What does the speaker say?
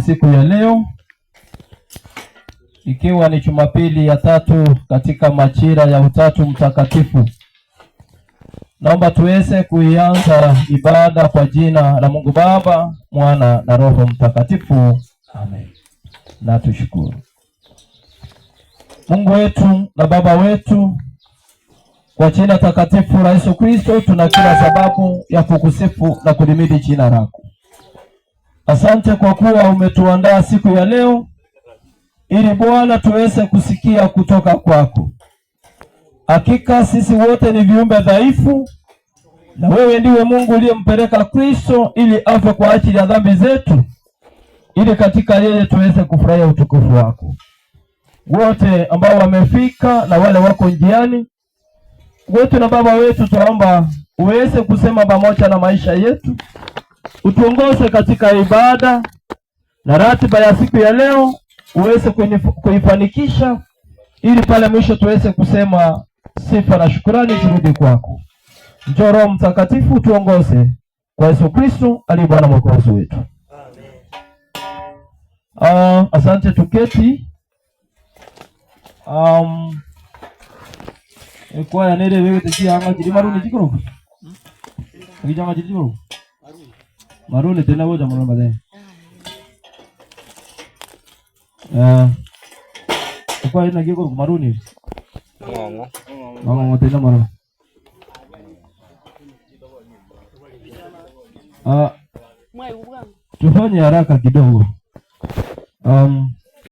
siku ya leo, ikiwa ni Jumapili ya tatu katika majira ya Utatu Mtakatifu. Naomba tuweze kuianza ibada kwa jina la Mungu Baba, Mwana na Roho Mtakatifu. Amen. Na tushukuru Mungu wetu na Baba wetu kwa jina takatifu la Yesu Kristo, tuna kila sababu ya kukusifu na kulimidi jina lako. Asante kwa kuwa umetuandaa siku ya leo ili Bwana tuweze kusikia kutoka kwako. Hakika sisi wote ni viumbe dhaifu, na wewe ndiwe Mungu uliyempeleka Kristo ili afe kwa ajili ya dhambi zetu, ili katika yeye tuweze kufurahia utukufu wako. Wote ambao wamefika na wale wako njiani, wetu na Baba wetu, tunaomba uweze kusema pamoja na maisha yetu, utuongoze katika ibada na ratiba ya siku ya leo uweze kuifanikisha, ili pale mwisho tuweze kusema sifa na shukurani zirudi kwako. Njoo Roho Mtakatifu tuongoze kwa Yesu Kristo aliye Bwana Mwokozi wetu. Amen. Asante, tuketi. Ekwaya nere bebete chianga chiri maruni chikoro kichanga chiri chikoro maruni tena boja muno baadaye. Ekwaya ina kikoro maruni Ng'ong'o. Ng'ong'o tena maro. Tufanye haraka kidogo.